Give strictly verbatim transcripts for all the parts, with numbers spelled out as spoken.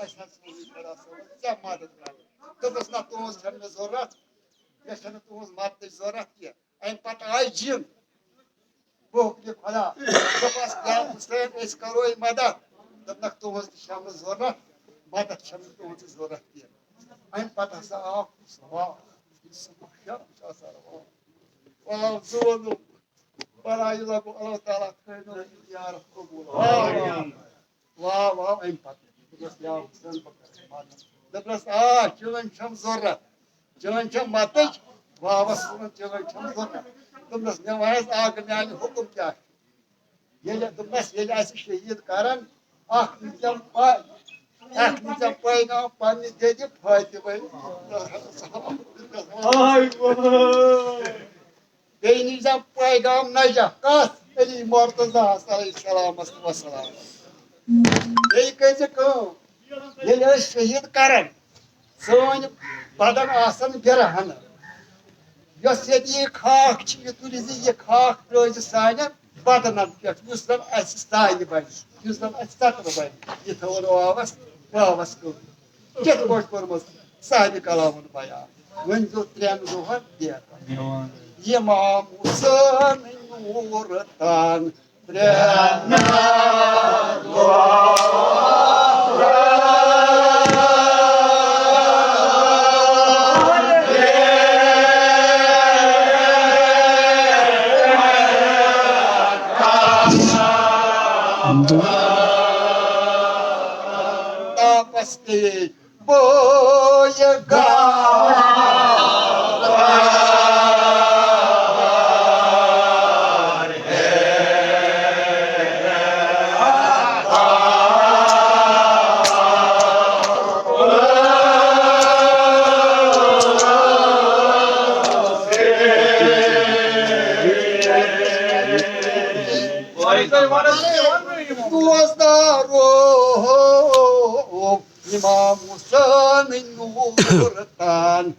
اَسہِ حظ سوٗزُے خۄدا صٲبَن ژےٚ مَدَد کَرُن۔ دوٚپُس، نہ، تُہٕنٛز چھَنہٕ مےٚ ضوٚرَتھ، مےٚ چھَنہٕ تُہٕنٛز مَدتٕچ ضوٚرَتھ کینٛہہ۔ اَمہِ پَتہٕ آے جِن۔ بہٕ حُکمِ خۄدا۔ دوٚپمَس، یا حُسین، أسۍ کَروے مَدَد۔ دوٚپنَکھ، تُہٕنٛز تہِ چھَنہٕ ضوٚرَتھ، مَدَد چھَنہٕ تُہٕنٛز تہِ ضوٚرَتھ کینٛہہ۔ اَمہِ پَتہٕ ہسا آو سُہ واو، یُس سُہ مُخیَر چھُ آسان، واو۔ واو، زٕ وَنو، بَلاے لَگو، اللہ تعالیٰ تھٲینو یہِ زیارت قبوٗل۔ واو، واو۔ واو، واو، اَمہِ پَتہٕ۔ دوٚپنَس، یا حُسین، بہٕ کَرٕ مَدَد۔ دوٚپنَس، آ، چٲنۍ چھَم ضوٚرَتھ۔ چٲنۍ چھَم مَدتٕچ۔ واوَس ووٚنُن، چٲنۍ چھَم ضوٚرَتھ۔ دوٚپنَس، مےٚ وَنَس اَکھ، میٛانہِ حُکُم کیٛاہ چھُ؟ ییٚلہِ دوٚپنَس، ییٚلہِ اَسہِ شہیٖد کَرَن، اَکھ نِزٮ۪م پَے-، اَکھ نِزٮ۪م پیغام پنٛنہِ دٮ۪دِ فاطمہ۔ آے وٲے۔ بیٚیہِ نِزٮ۪م پیغام نَجہ، کَس؟ علی مرتضیٰ ہَس علیہ السلامَس وسلام۔ بیٚیہِ کٔرۍ زِ کٲم، ییٚلہِ أسۍ شہیٖد کَرَن، سٲنۍ بدن آسن بیرہنہٕ۔ یۄس ییٚتہِ یہِ خاک چھِ، یہِ تُلہِ زِ یہِ خاک ترٲوزِ سانٮ۪ن بدنن پٮ۪ٹھ، یُس زن اَسہِ سایہِ بنہِ، یُس زن اَسہِ سترٕ بنہِ۔ یہِ تھٲوٕن واوس، واوس کٔر۔ کِتھ پٲٹھۍ کوٚرمُت صاحبِ کلامن بیان؟ ؤنۍ زیو ترٛٮ۪ن دۄہن بیٹا۔ امام حسین نور تان۔ تاپس پیٚیہِ بویہِ گاوان۔ دوستدارو، امام حسین نور تان۔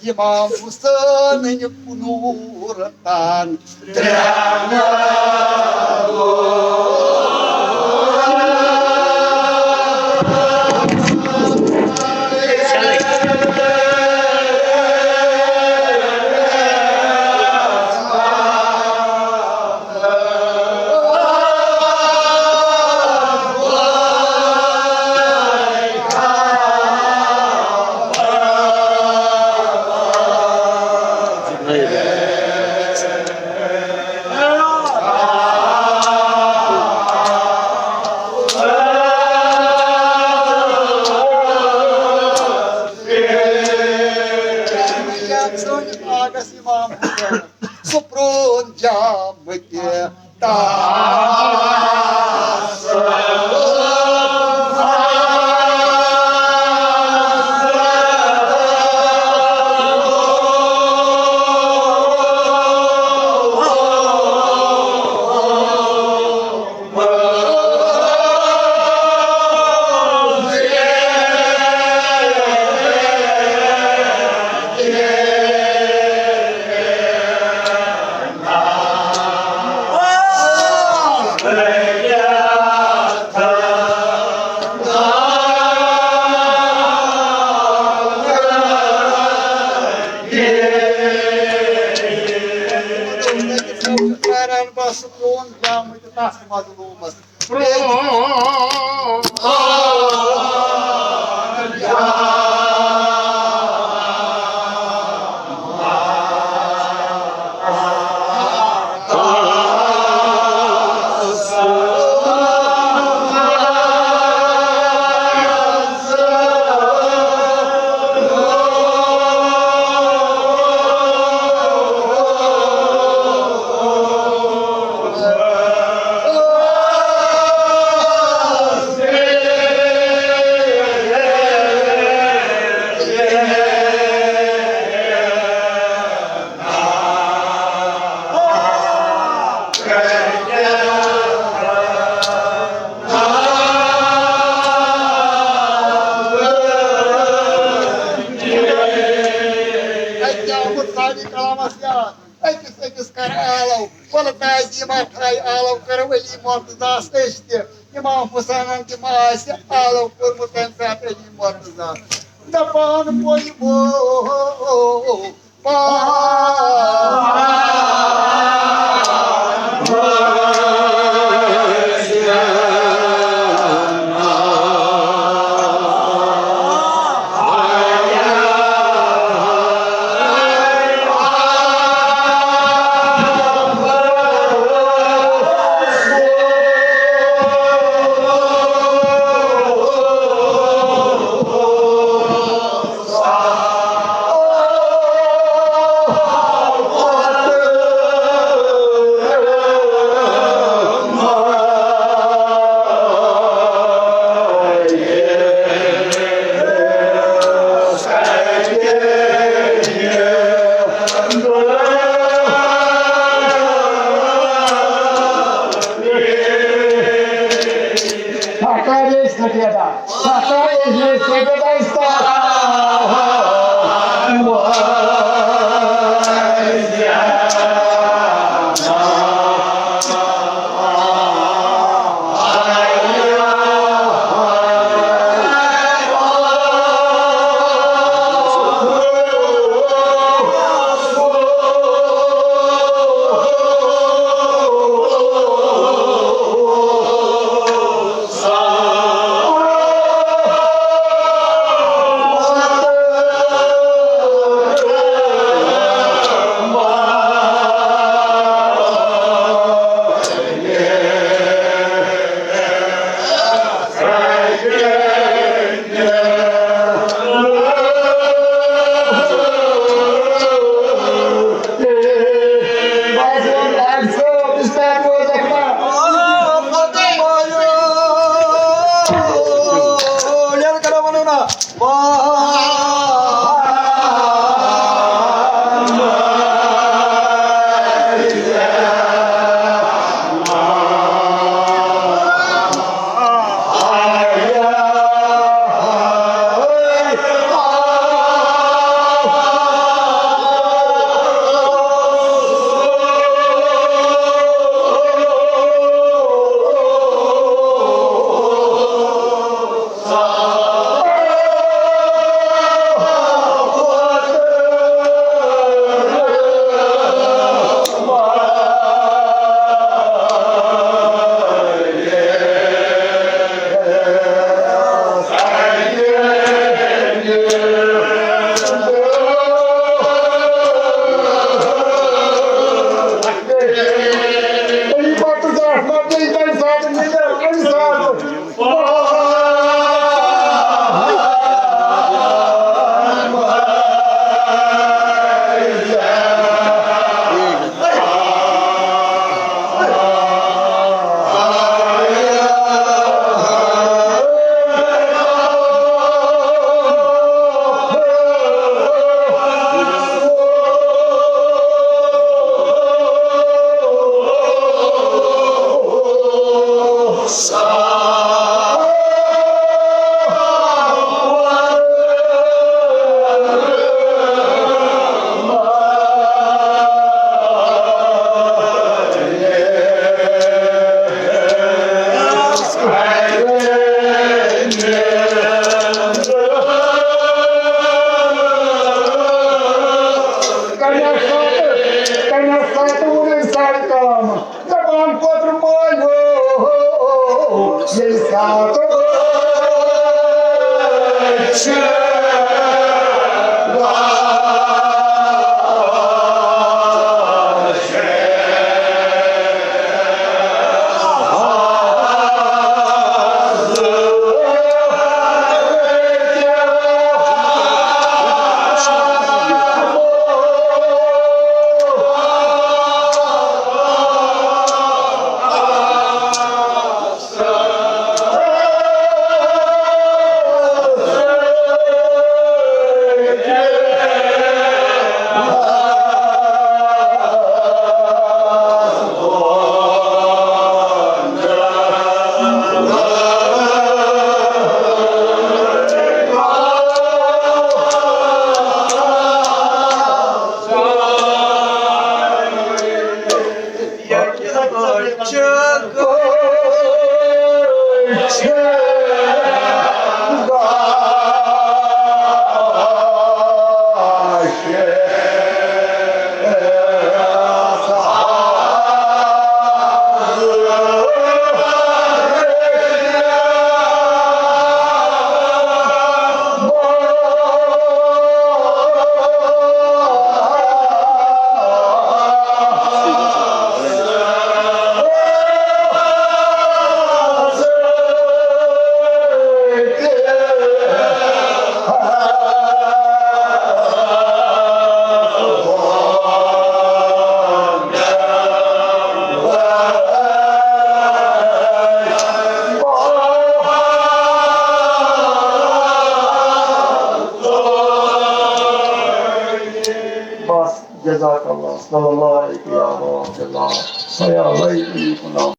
امام حسین نور تان۔ سٲنِس باغس امام حسین، سُہ پرٛون جام تہِ تاس۔ یِم اَتھ آیہِ آلو کٔرٕو علی مرتضیٰ ہَس أسۍ تہِ۔ اِمام حُسینَن تہِ ما آسہِ آلو کوٚرمُت تَمہِ ساتہٕ علی مرتضیٰ ہَس۔ دَپان گوٚو یِمو دَپان کوتُر مٲلۍ ہو، ییٚلہِ ساتہٕ جزاک اللہ، صلی اللہ علیک یا ابا عبداللہ، و یا علیک یا غلام۔